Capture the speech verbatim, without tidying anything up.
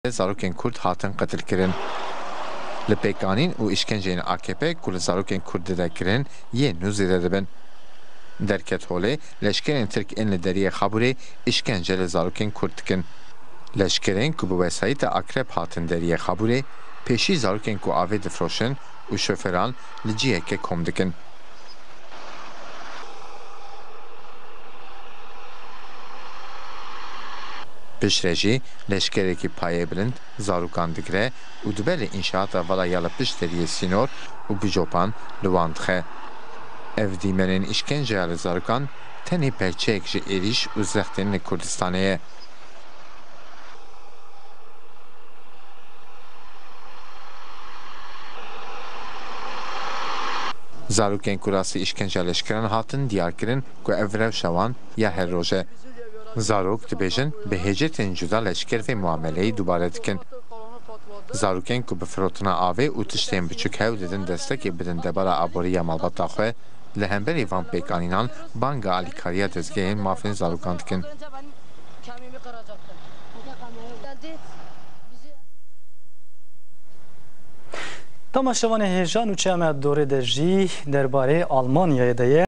zarokên Kurd hatin qetilkirin. Li pêkanîn û îşkenceyên A K P ku li zarokên Kurd dide kirin, yê nû zêde dibin. Derket holê, leşkerên Tirk ên li deriyê Xabûrê îşkence li zarokên Kurd dikin. Leşkerên ku bi wesayîta Akrep hatin deriyê Xabûrê, pêşî zarokên ku avê difroşin û şoferan li ciheke kom dikin. Piştre jî leşkerekî payeyê bilind zarokan digire û dibe li înşaata vala ya li pişt deriyê sînor û bi copan li wan dixe. Ev dîmenên îşkenceya li zarokan tenê perçeyek ji êrîş û zextên li Kurdistanê ye. Zarokên ku rastî îşkenca leşkeran hatin diyar kirin ku ev rewşa wan ya her roj e. Zarok dibêjin, bi hêcetên cuda leşker vê muameleyê dubare dikin. Zarokên ku bi firotina avê û tiştên biçûk hewl didin destekê bidin debara aborî ya malbata xwe, li hemberî van pêkanînan banga alîkariya dezgehên mafên zarokan dikin. Temaşevanê hêja, nûçeya me dorê de jî derbarê Almanyayê de ye.